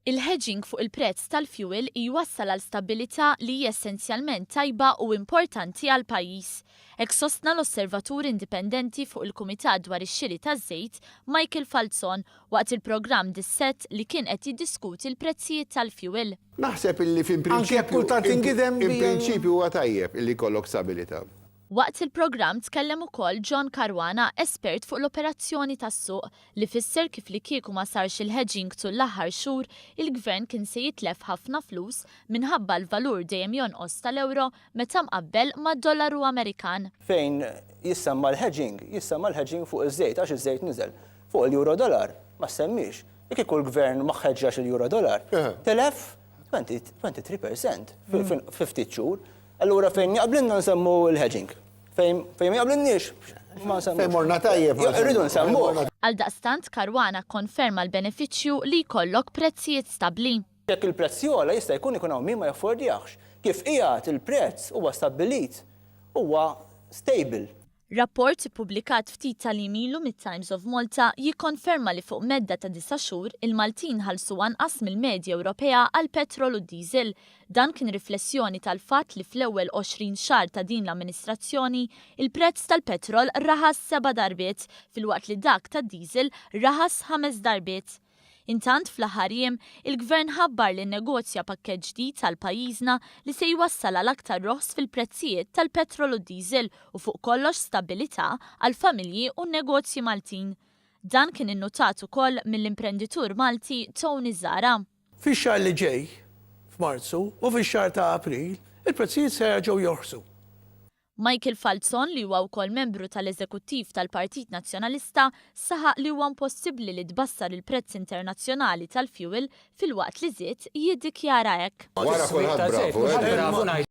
Il-hedging fuq il-prezz tal-fuel jwassal għal stabbilità li hi essenzjalment tajba u importanti għall-pajjiż. Hekk sostna l-osservatur indipendenti fuq il-Kumitat dwar ix-Xiri taż-Żejt, Michael Falzon, waqt il-programm Dissett li kien qed jiddiskuti l-prezzijiet tal-fuel. Naħseb illi fin Anke jekk kultant ingidem in prinċipju huwa tajjeb illi jkollok stabilità. Waqt il-programm tkellem ukoll John Caruana, espert fuq l-operazzjoni tas-suq, li fisser kif li kieku ma sarx il-hedging tul l-aħħar xhur, il-Gvern kien se jitlef ħafna flus minħabba l-valur dejjem jonqos tal-ewro meta mqabbel mad-dollaru Amerikan. Fejn jissemma l-hedging, jissemma l-hedging fuq iż-żejt għax iż-żejt niżel. Fuq il-euro-dollar ma ssemmiex. Li kieku l-Gvern ma ħeġġax il-euro-dollar, tilef 23% fi ftit xhur. Allura fejn jaqblilna nsemmu l-hedging. Fejn ma jaqblilniex ma nsemmu. Fejn morna tajjeb. Irridu nsemmu. Għaldaqstant Caruana kkonferma l-benefiċċju li jkollok prezzijiet stabbli. Jekk il-prezz jogħla jista' jkun ikun hawn min ma jaffordjahx. Kif qiegħed il-prezz huwa stabbilit, huwa stable. Rapport ippubblikat ftit tal-jiem ilu mit-Times of Malta jikkonferma li fuq medda ta' disa' xhur, il-Maltin ħallsu anqas mill-medja Ewropea għall-petrol u d-diesel. Dan kien riflessjoni tal-fatt li fl-ewwel 20 xahar ta' din l-amministrazzjoni, il-prezz tal-petrol raħas seba' darbiet, filwaqt li dak tad-diesel raħas ħames darbiet. Intant fl-aħħar jiem, il-Gvern ħabbar li nnegozja pakkett ġdid għal pajjiżna li se jwassal għal aktar roħs fil-prezzijiet tal-petrol u d-diesel u fuq kollox stabbilità għall-familji u n-negozji Maltin. Dan kien innutat ukoll mill-imprenditur Malti Tony Zahra. Fix-xahar li ġej, f'Marzu, u fix-xahar ta' April, il-prezzijiet se jerġgħu jorħsu. Michael Falzon, li huwa wkoll membru tal-Eżekuttiv tal-Partit Nazzjonalista, saħaq li huwa impossibbli li tbassar il-prezz internazzjonali tal-fuel filwaqt li żied jiddikjara hekk. Wara kulħadd bravu, eh.